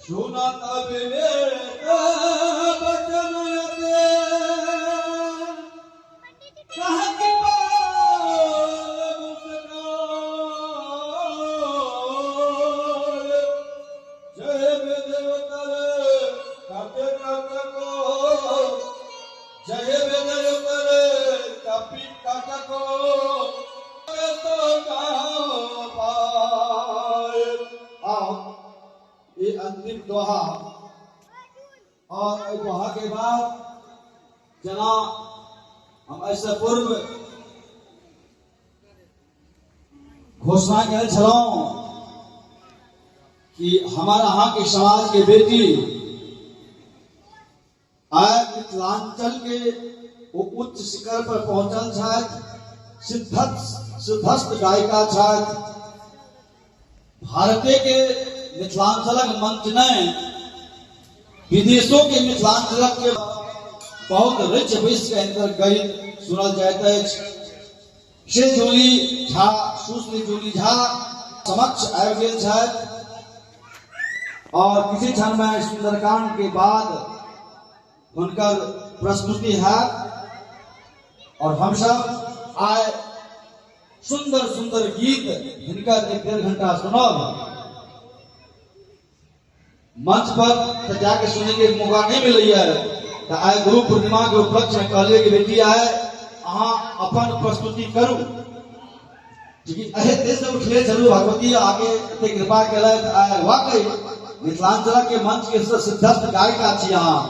सुनत विवेक बचन यते, कहत पाल मुस्कान। जय देवतर कत कत को, जय देवतर कपि कत को, तो पाए। आओ ये अंतिम दोहा, और एहि दोहा के बाद जना हम ऐसे पूर्व घोषणा केने छलहुँ कि हमार अहाँके समाज के बेटी आइ मिथिलांचल के ओ उच्च शिखर पर पहुंचल छथि, सिद्धस्त गायिका छथि। भारते के मिथिलांचलक मंच नहीं, विदेशों के मिथिलांचलक के बहुत रिच विश्व के अंदर गीत सुनल जाइत अछि। से जूली झा, सुश्री जूली झा समक्ष आबि गेल छथि और किसी क्षण में सुंदरकांड के बाद हुनकर प्रस्तुति है और हम सब आए सुंदर सुंदर गीत हिनकर एक डेढ़ घंटा सुनब। मंच पर तो जाके सुने के मौका नहीं मिलैया, तो आइ गुरु पूर्णिमा के उपलक्ष्य में कहलिए कि बेटी आए अहाँ अपन प्रस्तुति करू, चूँकि एहि देश से उठले चलू, भगवती आगे एते कृपा केलथि। आइ वाकई मिथिलांचल के मंच के सिद्धस्त गायिका छी अहाँ।